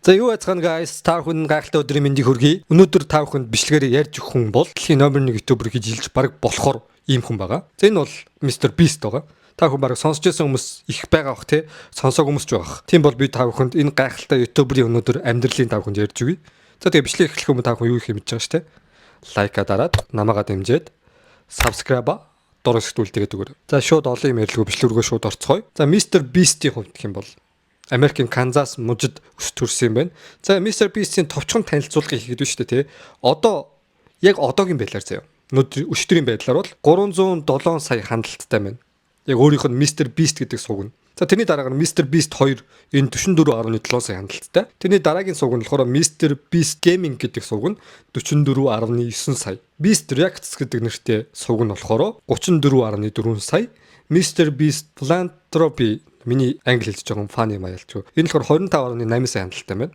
За, юу яцгаана, guys, та бүхэн гайхалтай өдрийн мэндийг хүргэе. Өнөөдөр та бүхэнд бичлэгээр ярьж өгөх хүн бол дэлхийн номер 1 YouTuber гэж хэлж бараг болохоор ийм хүн байгаа. За, энэ бол Mr Beast байгаа. Та бүхэн бараг сонсч байсан хүмүүс их байгаа бах, те, сонсоог хүмүүс ч байгаа. Тийм бол би та бүхэнд энэ гайхалтай YouTuber-ийн өнөөдөр амьдралын та бүхэнд ярьж өгье. За, тэгээ бичлэг эхлэх өмнө та бүхэн юу их юм мэдж байгаа шүү те. Like аа дараад, намаагаа дэмжиж, subscribe дор хэсэгт үлдээгээд өгөөрэй. За, шууд олон юм ярилгүй, бичлэг рүүгээ шууд орцгоё. За, Mr Beast-ийн хувьд гэх юм бол Америкийн Канзас мужид өс төрсөн юм байна. За, Mr Beast-ийн товчхон танилцуулгыг хийгээд байна шүү дээ, тий. Одоо яг одоогийн байдлаар заяа. Өчигдрийн байдлаар бол 307 сая хандалттай байна. Яг өөрийнх нь Mr Beast гэдэг сувг нь. За, тэрний дараагаар нь Mr Beast 2, энэ 44.7 сая хандалттай. Тэрний дараагийн сувг нь болохоор Mr Beast Gaming гэдэг сувг нь 44.9 сая. Beast Reacts гэдэг нэртэй сувг нь болохоор 34.4 сая. Mr Beast Philanthropy, миний англи хэлж байгаа funny маялч. Энэ болохоор 25.8 сая хандалттай байна.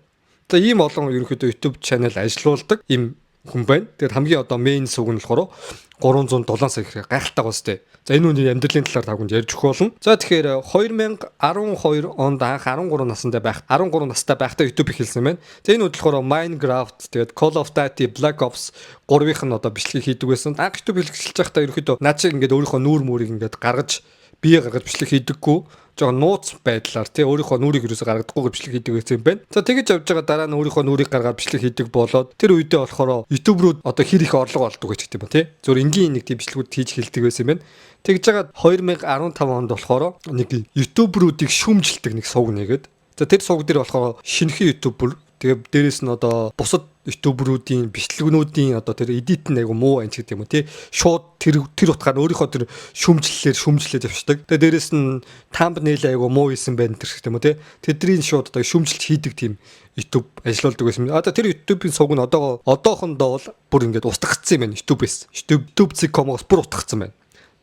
За, ийм олон ерөнхийдөө YouTube channel ажиллаулдаг ийм хүн байна. Тэгээд хамгийн одоо main сувг нь болохоор 307 сая гэхээр гайхалтай гоос тээ. За, энэ хүний амьдралын талаар та бүхэнд ярьж өгөх болно. За, тэгэхээр 2012 онд анх 13 настай байхдаа YouTube эхэлсэн байна. За, энэ үед болохоор Minecraft, тэгээд Call of Duty Black Ops 3-ын нь одоо бичлэгийг хийдэг байсан. Анх YouTube эхэлж байхдаа ерөнхийдөө над шиг ингээд өөрийнхөө нүүр мөрийг ингээд гаргаж, бие гаргаж бичлэг хийдэггүй, жоохон нууц байдлаар, тий, өөрийнхөө нүрийг ерөөсө гаргадаггүй бичлэг хийдэг байсан юм байна. За, тэгэж явж байгаа, дараа нь өөрийнхөө нүрийг гаргаад бичлэг хийдэг болоод тэр үедээ болохоор YouTube руу одоо хэр их орлого олдог гэж гэдэг юм ба, тий. Зөв энгийн нэг тийм бичлэгүүд хийж хэлдэг байсан юм байна. Тэгж жагаад 2015 онд болохоор нэг YouTuber-уудыг шүүмжилдэг нэг сувг нэгэд. За, тэр сувг дээр болохоор шинэхэн YouTuber, тэгээ дээрэс нь одоо бусад YouTuber-уудын бичлэгнүүдийн одоо тэр edit нь айгу муу анч гэдэг юм уу, тий, шууд тэр тэр утгаар өөрийнхөө тэр шүүмжлэлээр шүүмжлээд явчихдаг. Тэгээ дээрэс нь thumbnail айгу муу исэн байна тэр гэх юм уу, тий. Тэдний шууд одоо шүүмжилт хийдэг тийм YouTube ажиллаулдаг байсан. Одоо тэр YouTube-ийн сувг нь одоо одоохондоо бол бүр ингээд устгагдсан юм байна YouTube-ээс. YouTube.com-оос бүр устгагдсан байна.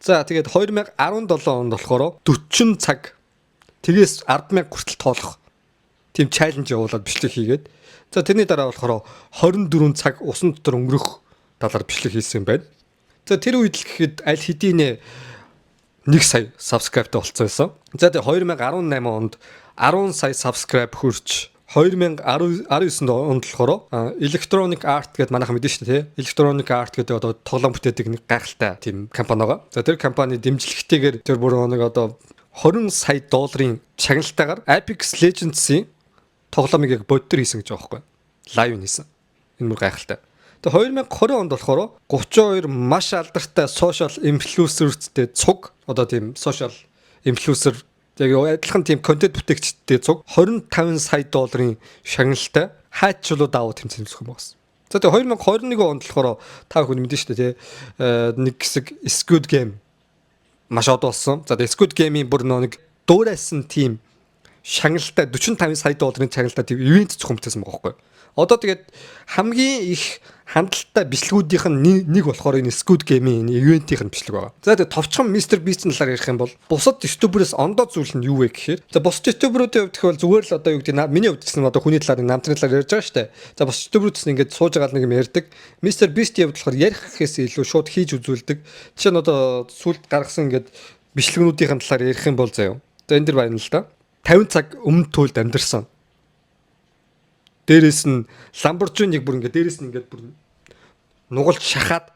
За, тэгээд 2017 онд болохоор 40 цаг тэгээс 10,000 хүртэл тоолох тийм challenge явуулаад бичлэг хийгээд, за, тэрний дараа болохоор 24 цаг усан дотор өнгөрөх талаар бичлэг хийсэн юм байна. За, тэр үед л гэхэд аль хэдийнэ 1 сая subscribe-тай болцсон байсан. За, тэгээ 2018 онд 10 сая subscribe хүрч, 2019 онд болохоор Electronic Art гэдээ манайхан мэдэн шүү дээ, тий. Electronic Art гэдэг одоо тоглоом бүтээдэг нэг гайхалтай тийм компани байгаа. За, тэр компани дэмжлэгтэйгээр тэр бүр нэг одоо 20 сая долларын шагналтайгаар Apex Legends-ийн тоглоомыг яг боддор хийсэн гэж байгаа байхгүй. Live хийсэн. Энэ бүр гайхалтай. Тэгээ 2020 онд болохоор 32 маш алдартай social influencer-тэй цуг, одоо тийм social influencer, яг адилхан тийм контент бүтээгчдтэй цуг 25 сая долларын шагналтай хайч чулуу даавуу тэмцээн зохион байгуулсан. За, тэгээ 2021 онд болохоор та бүхэн мэдэн шүү дээ, тий, нэг хэсэг Squid Game маш од болсон. За, тэгээ Squid Game-ийн бүр нэг дуурайсан тийм шагналтай 45 сая долларын шагналтай тийм event зохион бүтээсэн байгаа байхгүй. Одоо тэгээд хамгийн их хандалттай бичлэгүүдийнх нь нэг болохоор энэ Squid Game-ийн энэ event-ийн бичлэг байгаа. За, тэгээд товчхон Mr Beast-ийн талаар ярих юм бол бусад YouTuber-ээс ондоо зүйл нь юу вэ гэхээр, за, бусад YouTuber-уудын хувьд гэвэл зүгээр л одоо юу гэдэг, миний хувьд гэсэн одоо хүний талаар, намтрын талаар ярьж байгаа шүү дээ. За, бусад YouTuber-ууд гэсэн ингээд сууж байгаа нэг юм ярьдаг. Mr Beast-ийн хувьд болохоор ярих гэхээс илүү шууд хийж үзүүлдэг. Жишээ нь одоо сүлд гаргасан ингээд бичлэгнүүдийн талаар ярих юм бол заяа. За, энэ дэр байна л да. 50 цаг өмнө туйлд амьдарсан. Дээрээс нь Lamborghini-г бүр ингээд дээрээс нь ингээд бүр нугалж шахаад,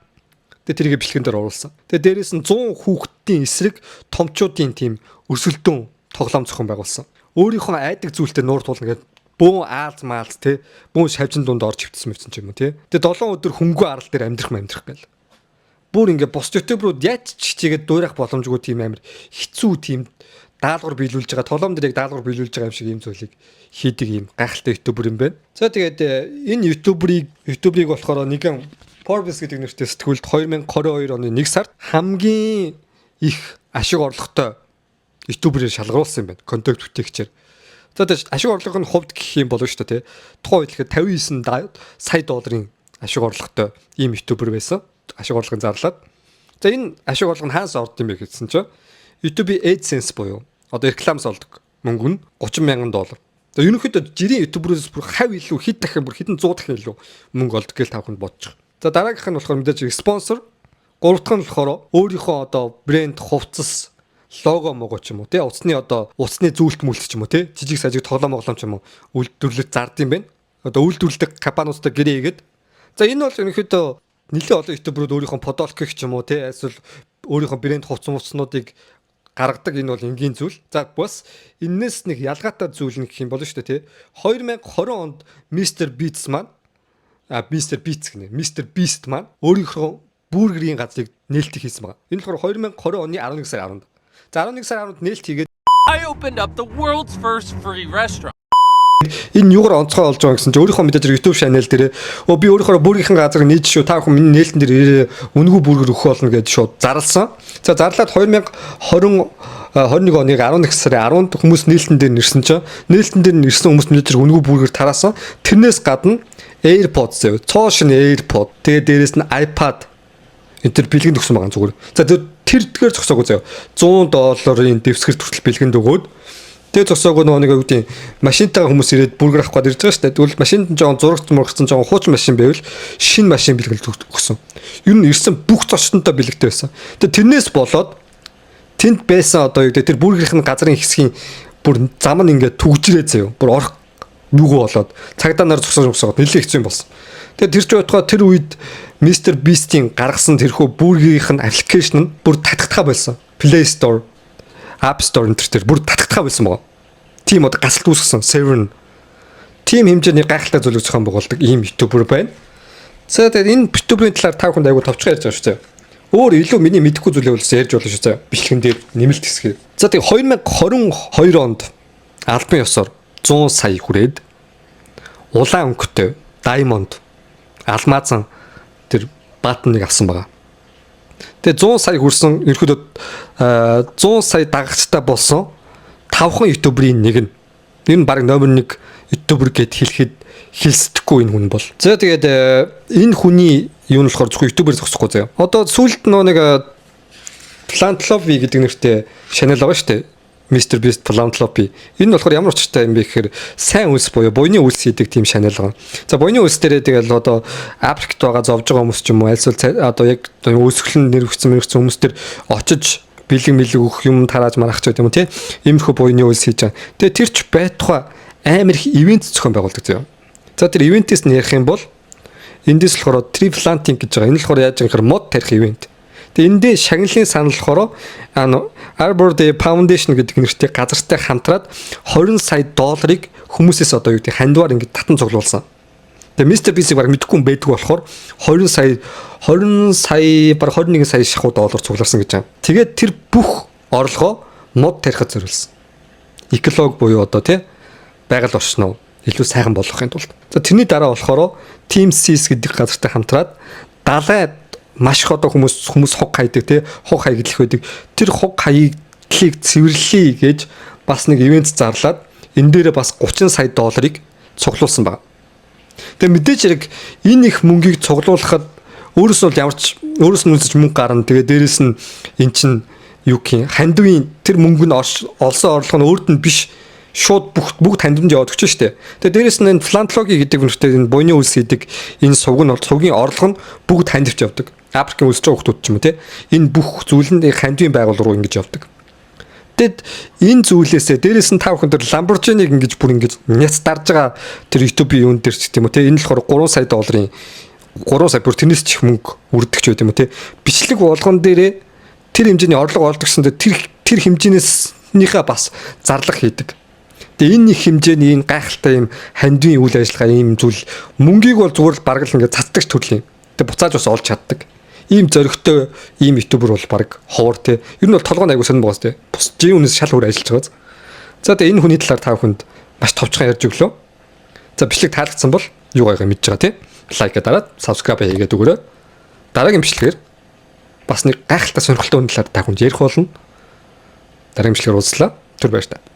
тэгээ тэрийг бичлэгэн дээр оруулсан. Тэгээ дээрээс нь 100 хүүхдийн эсрэг томчуудын тийм өрсөлдөөн тоглоом зохион байгуулсан. Өөрийнхөө айдаг зүйлтэй нуур туулна гэдэг, бөөн аалз маалз, те, бөөн шавжин дунд орж хөвтсөн мэвсэн ч юм уу, те. Тэгээ 7 өдөр хөнгөө арал дээр амьдрах амьдрах гээл. Бүр ингээ бус YouTuber-ууд яаж ч хичээгээд дуурайх боломжгүй тийм амир хэцүү тийм даалгавар биелүүлж байгаа, тоглоом дээр яг даалгавар биелүүлж байгаа юм шиг юм зүйлийг хийдэг юм гайхалтай YouTuber юм байна. За, тэгээд энэ YouTuber-ыг болохоор нэгэн Forbes гэдэг нэртэй сэтгүүлд 2022 оны 1 сард хамгийн их ашиг орлоготой YouTuber-ээр шалгаруулсан юм байна. Контент бүтээгчээр. За, тэгээд ашиг орлого нь хувьд гэх юм болов шүү дээ, тий. Тухайн үед тэгэхээр 59 сая долларын ашиг орлоготой ийм YouTuber байсан. Ашиг орлогын зарлаад. За, энэ ашиг орлого нь хаанаас орд юм бэ гэсэн чинь YouTube-ийн AdSense буюу одоо рекламс олдог мөнгө нь 30 мянган доллар. За, ерөнхийдөө жирийн YouTuber-ээс бүр хав илүү, хэд дахин, бүр хэдэн зуун дахин илүү мөнгө олдог гэж та бүхэнд бодчих. За, дараагийнх нь болохоор мэдээж спонсор. Гурав дахь нь болохоор өөрийнхөө одоо брэнд, хувцас, Лого могоо ч юм уу, тий, утасны одоо утасны зүйлт мүлт ч юм уу, тий, жижиг сажиг тоглоом моглоом ч юм уу үйлдвэрлэж зардсан юм байна. Одоо үйлдвэрлэдэг компаниудтай гэрээ хийгээд. За, энэ бол ерөнхийдөө нэлээд олон YouTuber үүд өөрийнхөө подолк гэх ч юм уу, тий, эсвэл өөрийнхөө брэнд хувцас муцснуудыг гаргадаг, энэ бол энгийн зүйл. За, бас энэс нэг ялгаатай зүйл нь гэх юм болно шүү дээ, тий. 2020 онд Mr Beast маань, Mr Beast гэнэ. Mr Beast маань өөрийнхөө бургерийн газрыг нээлт хийсэн байгаа. Энэ болохоор 2020 оны 11 сарын 10-нд. За, 11 сарын 10-нд нээлт хийгээд I opened up the world's first free restaurant. Энэ юугаар онцгой болж байгаа гэсэн чинь өөрийнхөө мэдээж YouTube channel дээр өө би өөрийнхөө бургерийн газрыг нээж шүү, та бүхэн миний нээлтэн дээр ирээ, үнэгүй бургер өгөх болно гэж шууд зарласан. За, зарлаад 2020 21 оны 11 сарын 10-нд хүмүүс нээлтэн дээр нэрсэн чинь нээлтэн дээр нэрсэн хүмүүс мэдээж үнэгүй бургер тараасан. Тэрнээс гадна AirPods зөө. Цоо шинэ AirPod. Тэгээ дээрэс нь iPad энэ төр бэлгэнд өгсөн байгаа зүгээр. За, тэр тэрдгээр зогсоогүй заяа. 100 долларын дэвсгэр хүртэл бэлгэнд өгөөд, тэгээ зогсоогүй, нөгөө нэг юу гэдэг, машинтайгаа хүмүүс ирээд бургер авах гээд ирж байгаа шүү дээ. Тэгвэл машинд нь жоохон зурагт мургацсан, жоохон хуучин машин байвал шинэ машин бэлгэлж өгсөн. Ер нь ирсэн бүх зочдонтой бэлэгтэй байсан. Тэгээ тэрнээс болоод тэнд байсан одоо юу гэдэг, тэр бургерийн газрын хэсгийн бүр зам нь ингээд түгжрээ заяа. Бүр орох юугүй болоод цагдаа нар зогсоож зогсоод нэлээд хэцүү юм болсон. Тэгээ тэр ч байтугай тэр үед Mr Beast-ийн гаргасан тэрхүү бургерийн application нь бүр татагдхаа болсон. Play Store, App Store энэ төр бүр татагдхаа байсан байгаа. Тийм одоо гасалт үүсгэсэн Seven тийм хэмжээний гайхалтай зүйлийг зохион байгуулдаг ийм YouTuber байна. За, тэгээд энэ YouTuber-ийн талаар та бүхэнд айгуу товчхон ярьж байгаа шүү дээ. Өөр илүү миний мэдэхгүй зүйлээ бол ярьж болно шүү дээ. Бичлэгэн дээр нэмэлт хэсэг. За, тэгээд 2022 онд албан ёсоор 100 сая хүрээд улаан өнгөтэй diamond алмаазан тэр button ыг авсан байгаа. Тэгээ 100 сая хүрсэн, ерөөдөө 100 сая дагагчтай болсон тавхан YouTuber ийн нэг нь. Энэ баг номер 1 YouTuber гэд хэлэхэд хэлсдэхгүй энэ хүн бол. За, тэгээд энэ хүний юу нь болохоор зөвхөн YouTuber зогсохгүй заяа. Одоо сүүлд нөө нэг Philanthropy гэдэг нэртэй channel байгаа шүү дээ. Mr Beast Philanthropy. Энэ болохоор ямар учиртай юм бэ гэхээр сайн үйлс буюу буйны үйлс хийдэг тийм channel байгаа. За, буйны үйлс дээрээ тэгэл одоо Африкт байгаа зовж байгаа хүмүүс ч юм уу, альсвал одоо яг өлсгөлн нэрвэгцэн мэрэгцэн хүмүүс төр очиж бэлэг мэлэг өгөх юм тарааж марах ч гэдэг юм уу, тий. Иймэрхүү буйны үйлс хийж байгаа. Тэгээ тэр ч байтугай амар их event зохион байгуулдаг заяа. За, тэр event ээс нь ярих юм бол эндээс болохоор tree planting гэж байгаа. Энэ болохоор яаж байгаа гэхээр мод тарих event. Тэгээ эндээ шагналын санал болохоор Arbor Day Foundation гэдэг нэртэй газартай хамтраад 20 сая долларыг хүмүүсээс одоо юу гэдэг, хандвар ингэж татан цуглуулсан. Тэгээ Mr Beast-ийг баг мэдэхгүй хүн байдаг болохоор 20 сая, 20 сая, баг 21 сая шахуу доллар цуглуулсан гэж байна. Тэгээд тэр бүх орлогоо мод тарихад зориулсан. Экологи буюу одоо, тий, байгаль орчноо илүү сайхан болгохын тулд. За, тэрний дараа болохоор Team Seas гэдэг газартай хамтраад далай маш их одоо хүмүүс хуг хайдаг, тий, хуг хаяглах байдаг. Тэр хуг хаяглалыг цэвэрлэе гэж бас нэг event зарлаад энэ дээрээ бас 30 сая долларыг цуглуулсан байна. Тэгээ мэдээж хэрэг энэ их мөнгийг цуглуулахад өөрөөс нь бол ямар ч өөрөөс нь үнсэж мөнгө гарна. Тэгээ дээрэс нь эн чин юу гэх юм, хандивын тэр мөнгө нь олсон орлого нь өөрт нь биш, шууд бүх бүгд хандиванд яваад өгч штэ. Тэгээ дээрэс нь энэ philanthropy гэдэг нэртэй энэ буйны үйлс хийдэг энэ сувг нь бол сувгийн орлого нь бүгд хандивч явдаг. Африкийн өлсөж байгаа хүмүүс ч юм уу, те. Энэ бүх зүйл нь хандивын байгууллага руу ингэж явдаг. Тэгэд энэ зүйлээсээ дээрэс нь та бүхэн тэр Lamborghini-г ингэж бүр ингэж няц дарж байгаа тэр YouTube-ийн юун дээр ч гэдэм үү, те. Энэ болохоор 3 сая долларын, 3 сая, бүр тэрнээс ч их мөнгө үрдэгч байт юм уу, те. Бичлэг болгон дээрээ тэр хэмжээний орлого олдог гэсэн тэр хэмжээнээснийхээ бас зарлага хийдэг. Тэгээ энэ их хэмжээний энэ гайхалтай юм хандивын үйл ажиллагаа, ийм зүйл мөнгийг бол зүгээр л бараг л ингээд цацдаг төрлийн. Тэгээ буцааж бас олж чаддаг. Ийм зоригтой ийм YouTuber бол баг ховор, те. Ер нь бол толгой нь айгуу сонир байгаас, те. Бус жин үнээс шал өөр ажиллаж байгааз. За, тэгээ энэ хүний талаар та бүхэнд маш товчхон ярьж өглөө. За, бичлэг таалагдсан бол юу гайгаа мэдж байгаа, те. Like дараад subscribe хийгээд өгөөрэй. Дараагийн бичлэгээр бас нэг гайхалтай сонирхолтой хүн талаар та бүхэнд ярих болно. Дараагийн бичлэгээр уулзлаа. Түр баяртай.